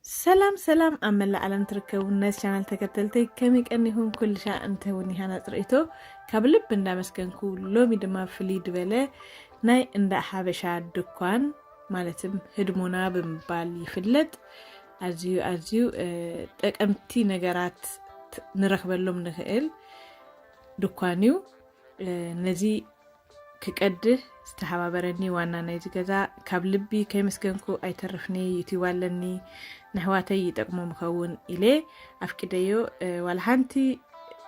ሰላም ሰላም፣ ኣብ መላእ ዓለም ትርከቡ ነዚ ቻናል ተከተልተይ ከመይ ቀኒኹም? ኩልሻ እንተ እውን ይሃና ጽርኢቶ ካብ ልብ እንዳመስገንኩ፣ ሎሚ ድማ ፍልይ ዝበለ ናይ እንዳ ሓበሻ ድኳን ማለትም ህድሞና ብምባል ይፍለጥ። ኣዝዩ ኣዝዩ ጠቀምቲ ነገራት ንረኽበሎም ንኽእል ድኳን እዩ። ነዚ ክቀድህ ዝተሓባበረኒ ዋና ናይዚ ገዛ ካብ ልቢ ከይመስገንኩ ኣይተርፍኒ። ዩቲዩብ ኣለኒ፣ ንኣሕዋተይ ይጠቅሞም ይኸውን ኢለ ኣፍቂደዮ። ዋላ ሓንቲ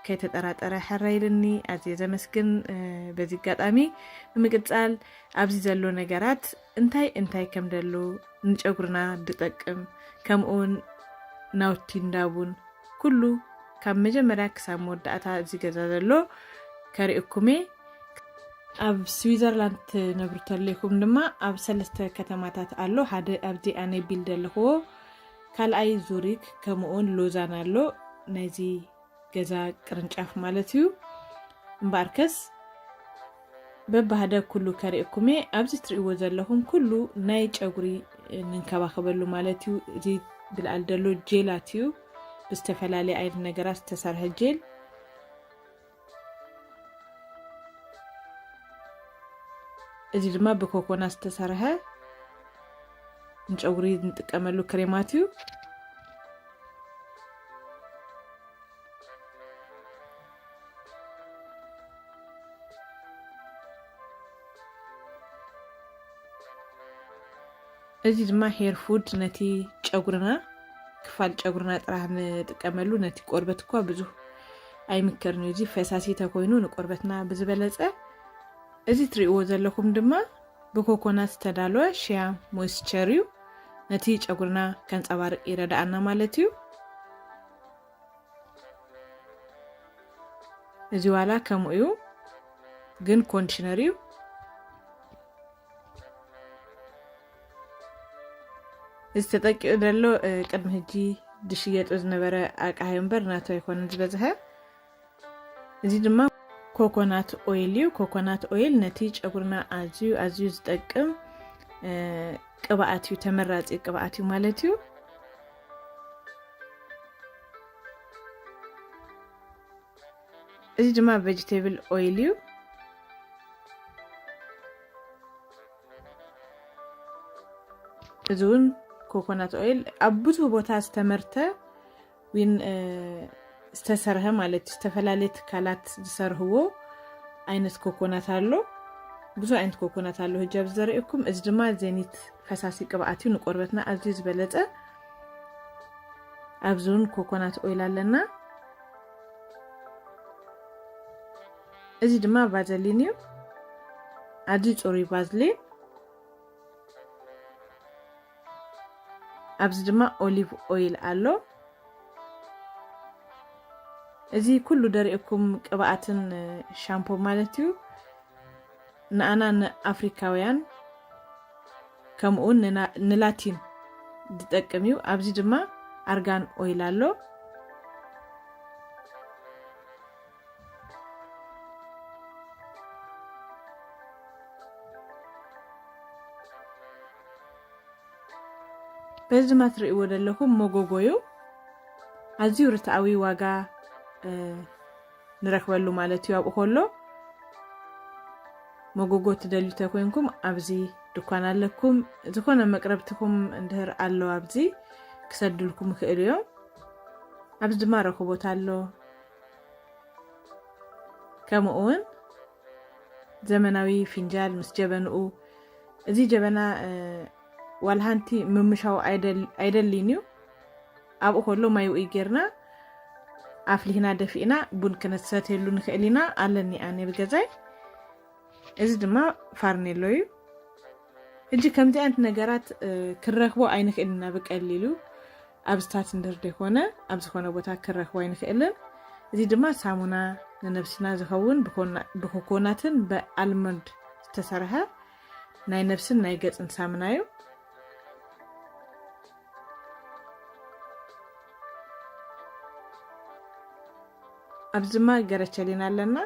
ከይተጠራጠረ ሕራይ ኢልኒ፣ ኣዝየ ዘመስግን። በዚ ኣጋጣሚ ብምቅጻል ኣብዚ ዘሎ ነገራት እንታይ እንታይ ከም ደሎ ንጨጉርና ዝጠቅም ከምኡውን ናውቲ እንዳቡን ኩሉ ካብ መጀመርያ ክሳብ መወዳእታ እዚ ገዛ ዘሎ ከርእየኩም'የ። ኣብ ስዊዘርላንድ ትነብሩ ተለይኩም ድማ ኣብ ሰለስተ ከተማታት ኣሎ። ሓደ ኣብዚ ኣነ ቢልድ ዘለኽዎ፣ ካልኣይ ዙሪክ ከምኡውን ሎዛን ኣሎ። ናይዚ ገዛ ቅርንጫፍ ማለት እዩ። እምበኣርከስ በብሃደ ኩሉ ከርእየኩም'የ። ኣብዚ ትርእይዎ ዘለኹም ኩሉ ናይ ጨጉሪ ንንከባኸበሉ ማለት እዩ። እዚ ብልኣል ዘሎ ጄላት እዩ፣ ብዝተፈላለየ ዓይነት ነገራት ዝተሰርሐ ጄል። እዚ ድማ ብኮኮናት ዝተሰርሐ ንጨጉሪ ንጥቀመሉ ክሬማት እዩ። እዚ ድማ ሄር ፉድ ነቲ ጨጉርና፣ ክፋል ጨጉርና ጥራሕ ንጥቀመሉ፣ ነቲ ቆርበት እኳ ብዙሕ ኣይምከርን እዩ። እዚ ፈሳሲ ተኮይኑ ንቆርበትና ብዝበለጸ። እዚ ትርእይዎ ዘለኹም ድማ ብኮኮናት ዝተዳለወ ሽያ ሞይስቸር እዩ። ነቲ ጨጉርና ከንጸባርቅ ይረዳኣና ማለት እዩ። እዚ ዋላ ከምኡ እዩ፣ ግን ኮንዲሽነር እዩ። እዚ ተጠቂዑ ዘሎ፣ እ፣ ቅድሚ ሕጂ ዝሽየጡ ዝነበረ ኣቅሓ እዩ እምበር ናቱ ኣይኮነን ዝበዝሐ። እዚ ድማ ኮኮናት ኦይል እዩ። ኮኮናት ኦይል ነቲ ጨጉርና ኣዝዩ፣ ኣዝዩ ዝጠቅም፣ እ፣ ቅብኣት እዩ፣ ተመራጺ ቅብኣት እዩ ማለት እዩ። እዚ ድማ ቬጅቴብል ኦይል እዩ። እዚ እውን ኮኮናት ኦይል ኣብ ብዙሕ ቦታ ዝተመርተ ዊን፣ እ፣ ዝተሰርሐ ማለት እዩ። ዝተፈላለየ ትካላት ዝሰርህዎ ዓይነት ኮኮናት ኣሎ። ብዙሕ ዓይነት ኮኮናት ኣሎ። ሕጂ ኣብዚ ዘርእየኩም፣ እዚ ድማ ዜኒት ፈሳሲ ቅብኣት እዩ። ንቆርበትና ኣዝዩ ዝበለጸ። ኣብዚ እውን ኮኮናት ኦይል ኣለና። እዚ ድማ ቫዘሊን እዩ። ኣዝዩ ጽሩይ ቫዝሊን። ኣብዚ ድማ ኦሊቭ ኦይል ኣሎ። እዚ ኩሉ ደሪእኩም ቅብኣትን ሻምፖ ማለት እዩ። ንኣና ንኣፍሪካውያን ከምኡውን ንና-፣ ንላቲን ዝጠቅም እዩ። ኣብዚ ድማ ኣርጋን ኦይል ኣሎ። በዚ ድማ ትርእይዎ ዘለኹም መጎጎ እዩ። ኣዝዩ ርትዓዊ ዋጋ፣ እ፣ ንረኽበሉ ማለት እዩ። ኣብኡ ከሎ መጎጎ ትደልዩ ተኮይንኩም ኣብዚ ድኳን ኣለኩም። ዝኾነ መቅረብትኩም እንድህር ኣሎ ኣብዚ ክሰዱልኩም ይኽእሉ እዮም። ኣብዚ ድማ ረኽቦት ኣሎ። ከምኡ እውን ዘመናዊ ፊንጃል ምስ ጀበንኡ። እዚ ጀበና፣ እ፣ ዋላ ሓንቲ ምምሻው ኣይደል-፣ ኣይደልይን እዩ። ኣብኡ ከሎ ማይ ውዑይ ጌርና ኣፍሊሕና ደፊእና ቡን ክንሰትየሉ ንኽእል ኢና። ኣለኒ ኣነ ብገዛይ። እዚ ድማ ፋርኔሎ እዩ። ሕጂ ከምዚ ዓይነት ነገራት፣ እ፣ ክንረኽቦ ኣይንኽእል ኢና ብቀሊሉ። ኣብዝታት እንድር ዘይኮነ ኣብ ዝኾነ ቦታ ክንረኽቦ ኣይንኽእልን። እዚ ድማ ሳሙና ንነብስና ዝኸውን ብኮና-፣ ብኮኮናትን ብኣልሞንድ ዝተሰርሐ ናይ ነብስን ናይ ገጽን ሳሙና እዩ። ኣብዚ ድማ ገረቸሊን ኣለና።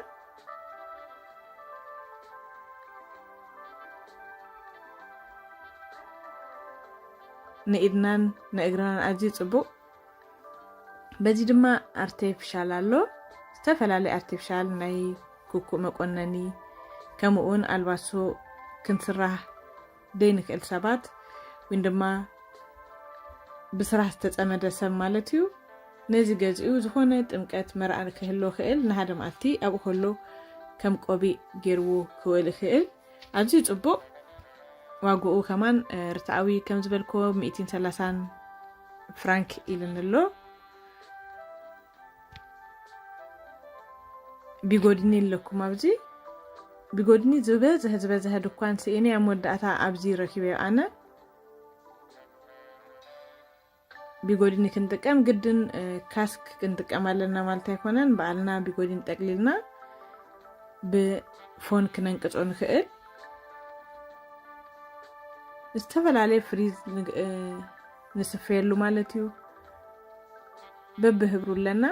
ንኢድናን ንእግርናን ኣዝዩ ጽቡቕ። በዚ ድማ ኣርቲፊሻል ኣሎ፣ ዝተፈላለየ ኣርቲፊሻል ናይ ኩኩእ መቆነኒ፣ ከምኡ እውን ኣልባሶ ክንስራሕ ደይንክእል ሰባት፣ ወይ ድማ ብስራሕ ዝተጸመደ ሰብ ማለት እዩ። ነዚ ገዚኡ ዝኾነ ጥምቀት መርዓ ክህልዎ ክእል፣ ንሓደ መዓልቲ ኣብኡ ከሎ ከም ቆቢዕ ገይርዎ ክውዕል ይኽእል። ኣዝዩ ጽቡቕ፣ ዋግኡ ከማን ርትዓዊ ከም ዝበልኮ ሚእትን ሰላሳን ፍራንክ ኢልን ኣሎ። ቢጎድኒ ኣለኩም ኣብዚ። ቢጎድኒ ዝበዝሕ ዝበዝሐ ድኳን ስኢነ ኣብ መወዳእታ ኣብዚ ረኪበዮ ኣነ። ቢጎድኒ ክንጥቀም ግድን ካስክ ክንጥቀም ኣለና ማለት ኣይኮነን። በዓልና ቢጎድኒ ጠቅሊልና ብፎን ክነንቅጾ ንኽእል። ዝተፈላለየ ፍሪዝ ንስፈየሉ ማለት እዩ። በብህብሩ ኣለና።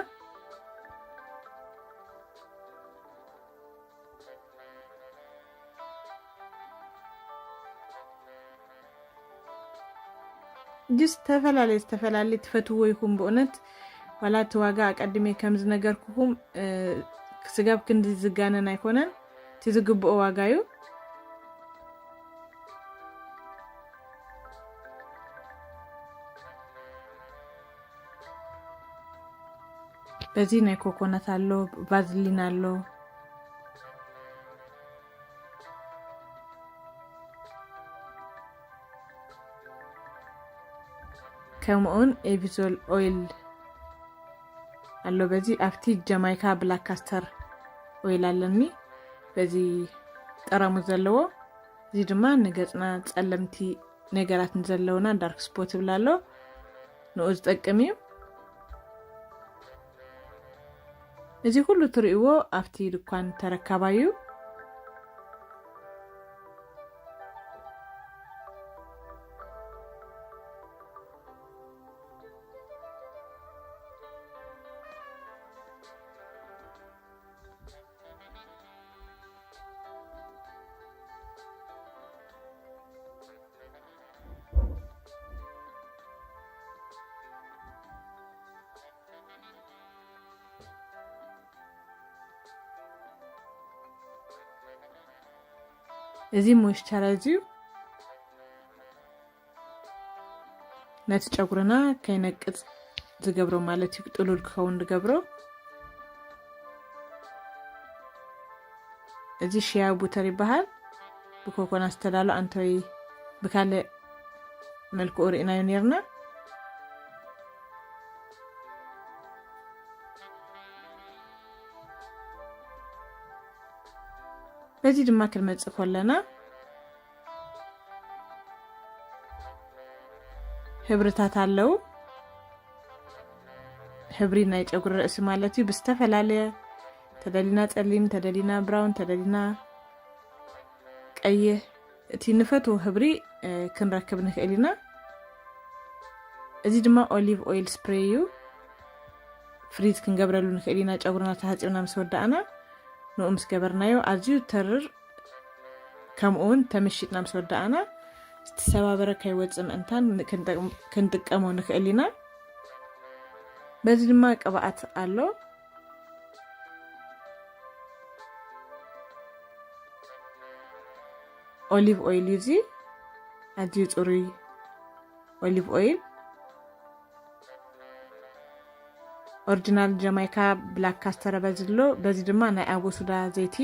ጅስ ዝተፈላለየ ዝተፈላለየ ትፈትዎ ይኹን ብእውነት። ዋላ እቲ ዋጋ ኣቀድሜ ከም ዝነገርኩኹም ስጋብ ክንዲ ዝጋነን ኣይኮነን። እቲ ዝግብኦ ዋጋ እዩ። በዚ ናይ ኮኮናት ኣሎ፣ ቫዝሊን ኣሎ። ከምኡውን ኤቪዞል ኦይል ኣሎ። በዚ ኣብቲ ጃማይካ ብላክ ካስተር ኦይል ኣለኒ፣ በዚ ጠራሙዝ ዘለዎ። እዚ ድማ ንገጽና ጸለምቲ ነገራት ንዘለውና ዳርክ ስፖት ይብል ኣሎ፣ ንኡ ዝጠቅም እዩ። እዚ ኩሉ ትርእይዎ ኣብቲ ድኳን ተረካባዩ። እዚ ሞይስቸራይዝ እዩ። ነቲ ጨጉርና ከይነቅጽ ዝገብሮ ማለት እዩ፣ ጥሉል ክኸውን ዝገብሮ። እዚ ሽያ ቡተር ይበሃል። ብኮኮናት ዝተዳሎ ኣንቶይ ብካልእ መልክዑ ርኢናዮ ነርና። በዚ ድማ ክንመጽእ ከለና ህብርታት ኣለዉ። ህብሪ ናይ ጨጉሪ ርእሲ ማለት እዩ። ብዝተፈላለየ፣ ተደሊና ጸሊም፣ ተደሊና ብራውን፣ ተደሊና ቀይሕ፣ እቲ ንፈትዎ ህብሪ ክንረክብ ንኽእል ኢና። እዚ ድማ ኦሊቭ ኦይል ስፕሬይ እዩ። ፍሪዝ ክንገብረሉ ንኽእል ኢና፣ ጨጉርና ተሓጺብና ምስ ወዳእና። ንኡ ምስ ገበርናዮ ኣዝዩ ተርር፣ ከምኡ እውን ተመሺጥና ምስ ወዳእና ዝተሰባበረ ከይወጽእ ምእንታን ክንጥቀሞ ንኽእል ኢና። በዚ ድማ ቅብኣት ኣሎ። ኦሊቭ ኦይል እዩ እዚ፣ ኣዝዩ ጽሩይ ኦሊቭ ኦይል። ኦሪጂናል ጃማይካ ብላክ ካስተር በዚ ኣሎ። በዚ ድማ ናይ ኣቦሱዳ ዘይቲ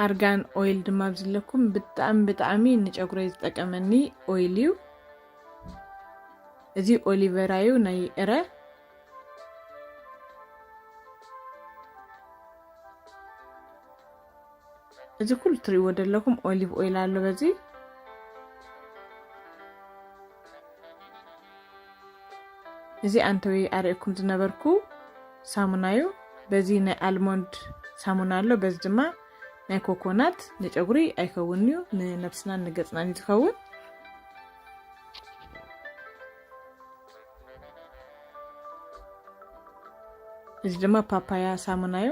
ኣርጋን ኦይል ድማ ኣብዚ ኣለኩም። ብጣዕሚ ብጣዕሚ ንጨጉረይ ዝጠቀመኒ ኦይል እዩ። እዚ ኦሊቨራ እዩ ናይ እረ። እዚ ኩሉ ትርእይዎ ዘለኹም ኦሊቭ ኦይል ኣሎ በዚ። እዚ ኣንተወይ ኣርእየኩም ዝነበርኩ ሳሙና እዩ። በዚ ናይ ኣልሞንድ ሳሙና ኣሎ፣ በዚ ድማ ናይ ኮኮናት። ንጨጉሪ ኣይከውን እዩ፣ ንነብስናን ንገጽናን እዩ ዝኸውን። እዚ ድማ ፓፓያ ሳሙና እዩ።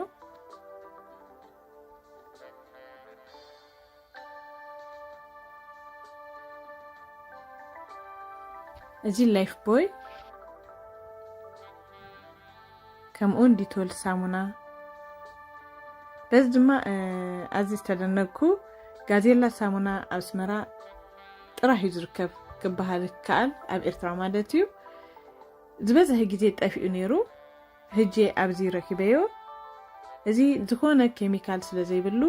እዚ ላይፍ ቦይ፣ ከምኡውን ዲቶል ሳሙና። በዚ ድማ ኣዚ ዝተደነግኩ፣ ጋዜላ ሳሙና ኣብ ኣስመራ ጥራሕ እዩ ዝርከብ ክበሃል ይከኣል፣ ኣብ ኤርትራ ማለት እዩ። ዝበዝሐ ግዜ ጠፊኡ ነይሩ፣ ህጂ ኣብዚ ረኪበዮ። እዚ ዝኾነ ኬሚካል ስለ ዘይብሉ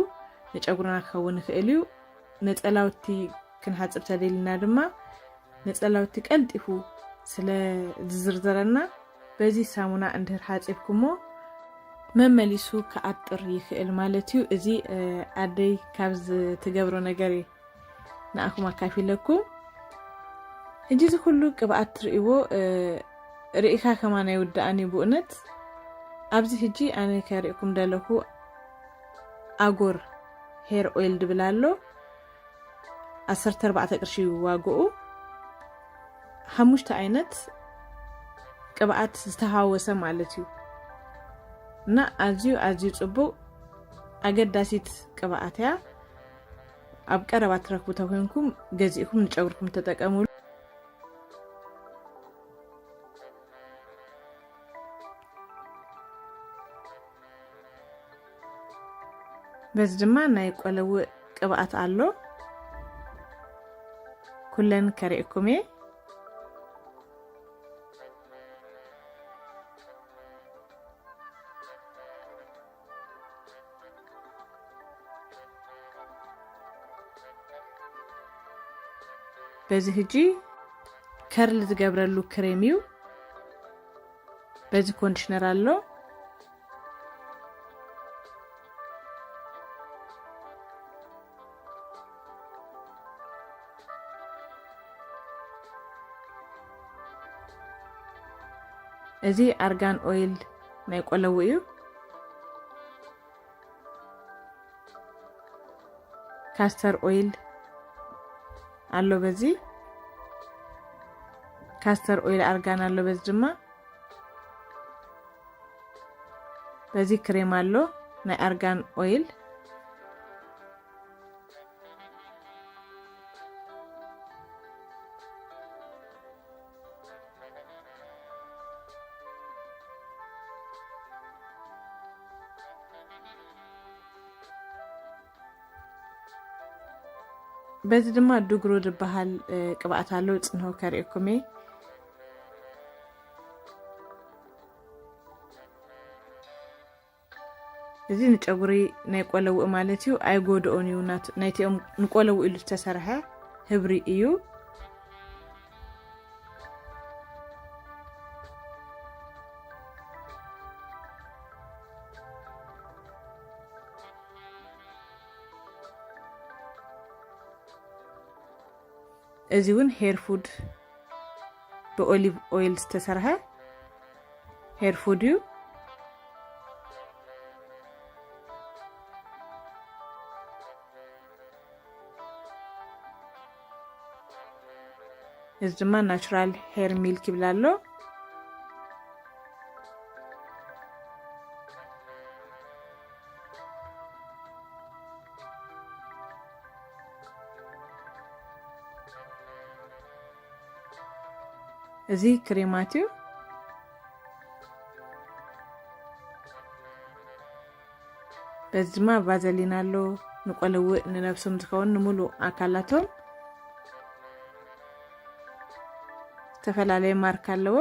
ንጨጉርና ክኸውን ይኽእል እዩ። ነጸላውቲ ክንሓጽብ ተደሊና ድማ ነጸላውቲ ቀልጢፉ ስለ ዝዝርዘረና፣ በዚ ሳሙና እንድህር ሓጺብኩሞ መመሊሱ ክኣጥር ይኽእል ማለት እዩ። እዚ ኣደይ ካብ ዝትገብሮ ነገር እዩ ንኣኹም ኣካፊለኩም። ሕጂ እዚ ኩሉ ቅብኣት ትርእይዎ ርኢኻ ከማን ኣይውድኣን እዩ ብእውነት። ኣብዚ ሕጂ ኣነ ከርእኩም ደለኹ ኣጎር ሄር ኦይል ድብል ኣሎ። ዓሰርተ ኣርባዕተ ቅርሺ ዋግኡ። ሓሙሽተ ዓይነት ቅብኣት ዝተሃወሰ ማለት እዩ። እና ኣዝዩ ኣዝዩ ጽቡቕ ኣገዳሲት ቅብኣት እያ። ኣብ ቀረባ ትረክቡ ተኮይንኩም ገዚእኩም ንጨጉርኩም ተጠቀሙሉ። በዚ ድማ ናይ ቆለውእ ቅብኣት ኣሎ። ኩለን ከርእየኩም እየ። በዚ ሕጂ ከርል ዝገብረሉ ክሬም እዩ። በዚ ኮንዲሽነር ኣሎ። እዚ ኣርጋን ኦይል ናይ ቆለዉ እዩ። ካስተር ኦይል ኣሎ በዚ። ካስተር ኦይል ኣርጋን ኣሎ በዚ ድማ። በዚ ክሬም ኣሎ ናይ ኣርጋን ኦይል። በዚ ድማ ዱግሮ ዝበሃል ቅብኣት ኣሎ፣ ጽንሆ ከርእየኩም እየ። እዚ ንጨጉሪ ናይ ቆለውእ ማለት እዩ፣ ኣይጎድኦን እዩ። ናት-፣ ናይቲኦም ንቆለውእ ኢሉ ዝተሰርሐ ህብሪ እዩ። እዚ እውን ሄር ፉድ ብኦሊቭ ኦይል ዝተሰርሐ ሄር ፉድ እዩ። እዚ ድማ ናቹራል ሄር ሚልክ ይብል ኣሎ። እዚ ክሬማት እዩ። በዚ ድማ ቫዘሊን ኣሎ፣ ንቆለውእ ንነብሶም ዝኸውን ንምሉእ ኣካላቶም። ዝተፈላለየ ማርካ ኣለዎ።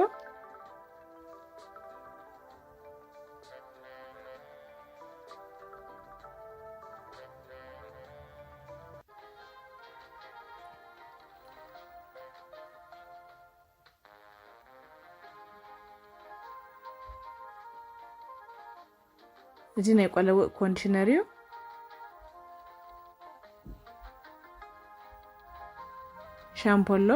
እዚ ናይ ቆለውእ ኮንዲሽነር እዩ። ሻምፖ ኣሎ።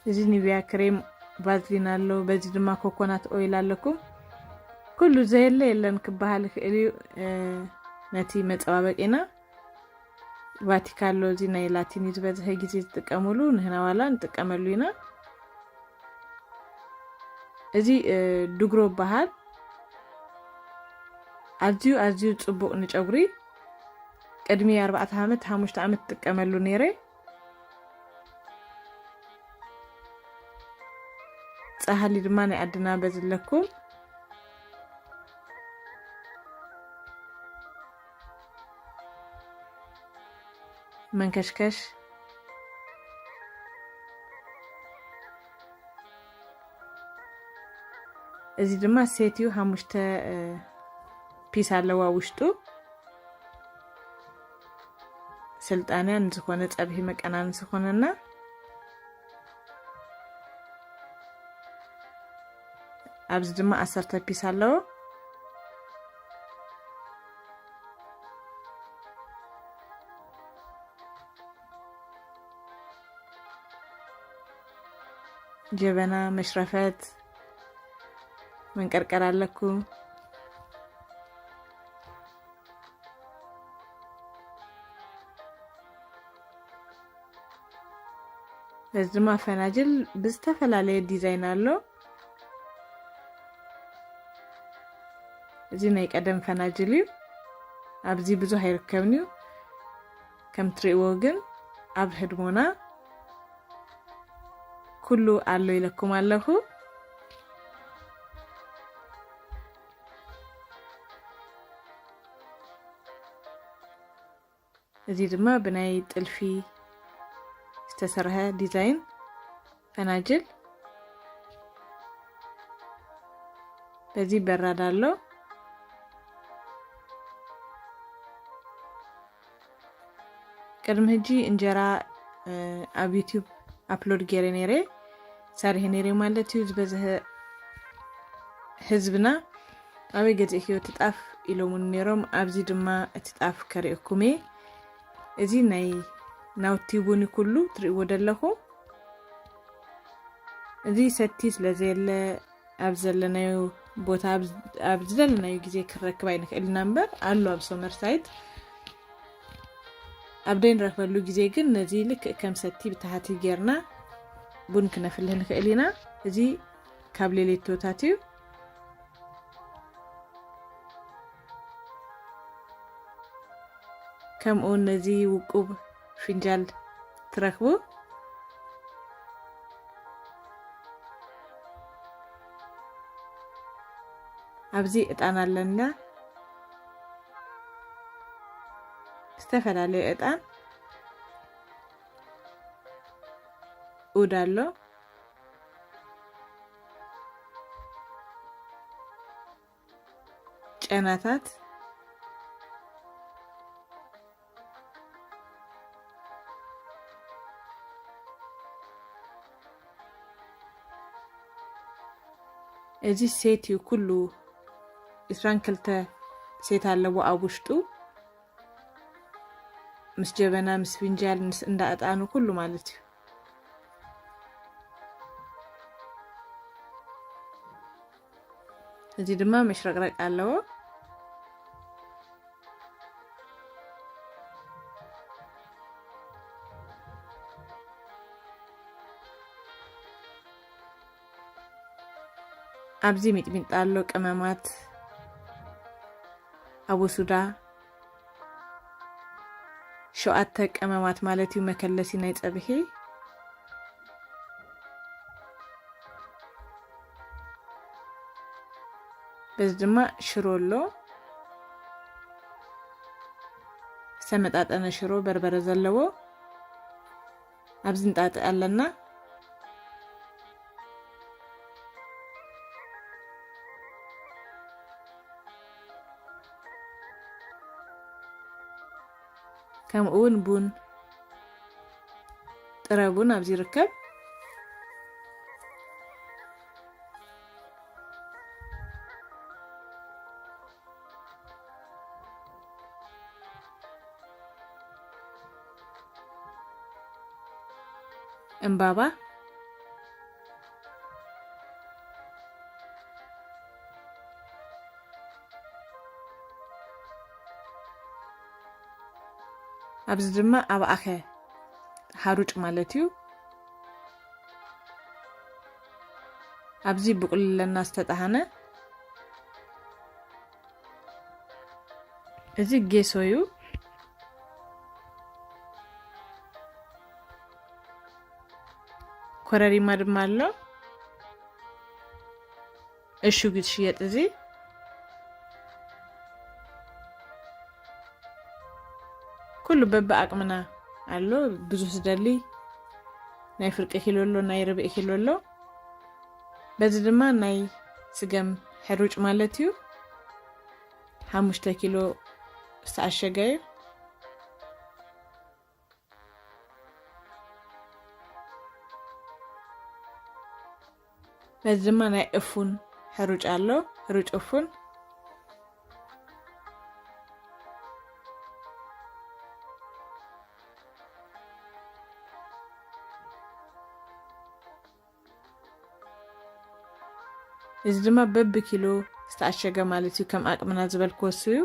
እዚ ኒቪያ ክሬም፣ ቫዝሊን ኣሎ፣ በዚ ድማ ኮኮናት ኦይል ኣለኩም። ኩሉ ዘየለ የለን ክበሃል ይኽእል እዩ። እ፣ ነቲ መጸባበቂና ቫቲካ ኣሎ፣ እዚ ናይ ላቲን እዩ ዝበዝሐ ግዜ ዝጥቀሙሉ፣ ንህና ዋላ ንጥቀመሉ ኢና። እዚ፣ እ፣ ዱግሮ ይበሃል። ኣዝዩ፣ ኣዝዩ ጽቡቕ ንጨጉሪ። ቅድሚ ኣርባዕተ ዓመት፣ ሓሙሽተ ዓመት ትጥቀመሉ ነይረ። ጻሕሊ ድማ ናይ ዓድና በዝለኩም። መንከሽከሽ። እዚ ድማ ሴት እዩ፣ ሓሙሽተ፣ እ፣ ፒስ ኣለዋ ውሽጡ። ስልጣንያ ንዝኾነ ጸብሒ መቀናነሲ ዝኾነና። ኣብዚ ድማ ዓሰርተ ፒስ ኣለዎ። ጀበና፣ መሽረፈት፣ መንቀርቀር ኣለኩ። እዚ ድማ ፈናጅል ብዝተፈላለየ ዲዛይን ኣሎ። እዚ ናይ ቀደም ፈናጅል እዩ። ኣብዚ ብዙሕ ኣይርከብን እዩ። ከም ትርእይዎ ግን ኣብ ህድሞና ኩሉ ኣሎ ኢለኩም ኣለኹ። እዚ ድማ ብናይ ጥልፊ ዝተሰርሐ ዲዛይን ፈናጅል። በዚ በራድ ኣሎ። ቅድሚ ሕጂ እንጀራ፣ እ፣ ኣብ ዩቲዩብ ኣፕሎድ ገይረ ነይረ፣ ሰሪሐ ነይረ ማለት እዩ። ዝበዝሐ ህዝብና ኣበይ ገዚእክዮ እቲ ጣፍ ኢሎሙኒ ነይሮም። ኣብዚ ድማ እቲ ጣፍ ከርእየኩም እየ። እዚ ናይ ናውቲ ቡኒ ኩሉ ትርእይዎ ዘለኹ። እዚ ሰቲ ስለ ዘየለ ኣብ ዘለናዮ ቦታ ኣብ፣ ኣብ ዝደለናዮ ግዜ ክንረክብ ኣይንኽእል ኢና እምበር ኣሎ ኣብ ሶመር ሳይት። ኣብ ደይንረኽበሉ ግዜ ግን ነዚ ልክእ ከም ሰቲ ብታሕቲ ጌርና ቡን ክነፍልህ ንኽእል ኢና። እዚ ካብ ሌሌቶታት እዩ። ከምኡ ነዚ ውቁብ ፍንጃል ትረኽቡ። ኣብዚ ዕጣን ኣለና። ዝተፈላለየ ዕጣን፣ ኡድ ኣሎ። ጨናታት፣ እዚ ሴት እዩ ኩሉ። ዕስራን ክልተ ሴት ኣለዎ ኣብ ውሽጡ። ምስ ጀበና፣ ምስ ፍንጃል፣ ምስ እንዳ ዕጣኑ ኩሉ ማለት እዩ። እዚ ድማ መሽረቅረቅ ኣለዎ። ኣብዚ ሚጥሚጣ ኣሎ፣ ቀመማት፣ ኣቦሱዳ፣ ሸውዓተ ቀመማት ማለት እዩ፣ መከለሲ ናይ ጸብሒ። በዚ ድማ ሽሮ ኣሎ፣ ዝተመጣጠነ ሽሮ በርበረ ዘለዎ። ኣብዚ እንጣጢ ኣለና። ከምኡ እውን ቡን፣ ጥረ ቡን ኣብዚ ይርከብ። እምባባ፣ ኣብዚ ድማ ኣባኣኸ ሓሩጭ ማለት እዩ። ኣብዚ ብቁልለና ዝተጣሃነ፣ እዚ ጌሶ እዩ። ኮረሪማ ድማ ኣሎ። እሹግ ዝሽየጥ እዚ ኩሉ በብኣቅምና ኣሎ። ብዙሕ ዝደሊ ናይ ፍርቂ ኪሎ ኣሎ፣ ናይ ርብዒ ኪሎ ኣሎ። በዚ ድማ ናይ ስገም ሕሩጭ ማለት እዩ። ሓሙሽተ ኪሎ ዝተዓሸገ እዩ። በዚ ድማ ናይ እፉን ሕሩጭ ኣሎ፣ ሕሩጭ እፉን። እዚ ድማ በብኪሎ ዝተዓሸገ ማለት እዩ። ከም ኣቅምና ዝበልክዎ እሱ እዩ።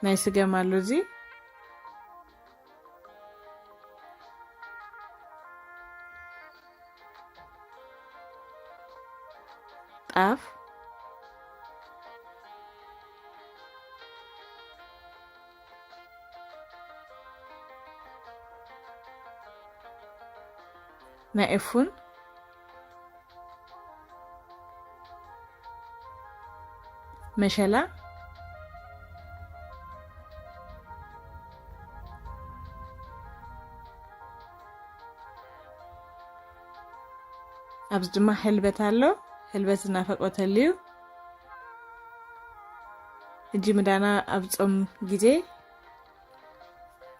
ናይ ስገም ኣሎ እዚ። ጣፍ፣ ናይ እፉን፣ መሸላ፣ ኣብዚ ድማ ሕልበት ኣሎ። ሕልበት ዝናፈቆ ተልዩ። ሕጂ ምዳና ኣብ ጾም ግዜ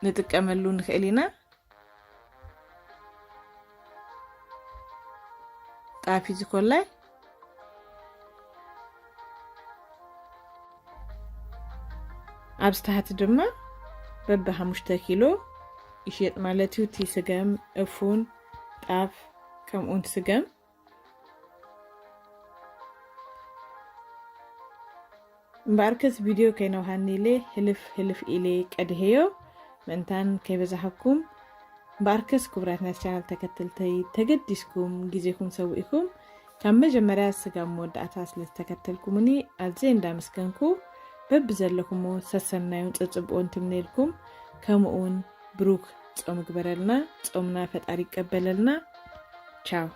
ንጥቀመሉ ንኽእል ኢና። ጣፊ ዝኮላይ ኣብዚ ታሕቲ ድማ በቢ ሓሙሽተ ኪሎ ይሽየጥ ማለት እዩ። እቲ ስገም፣ እፉን፣ ጣፍ፣ ከምኡውን ስገም። እምበኣርከስ ቪድዮ ከይነውሃኒ ኢለ ህልፍ ህልፍ ኢለ ቀድሄዮ፣ ምእንታን ከይበዛሓኩም። እምበኣርከስ ክቡራት ናይ ቻናል ተከተልተይ፣ ተገዲስኩም ግዜኩም ሰዊእኩም ካብ መጀመርያ ስጋብ መወዳእታ ስለ ዝተከተልኩምኒ ኣዝየ እንዳመስገንኩ፣ በብዘለኩሞ ሰሰናዩን ጽጽብኦን ትምነየልኩም። ከምኡውን ብሩክ ጾም ግበረልና፣ ጾምና ፈጣሪ ይቀበለልና። ቻው።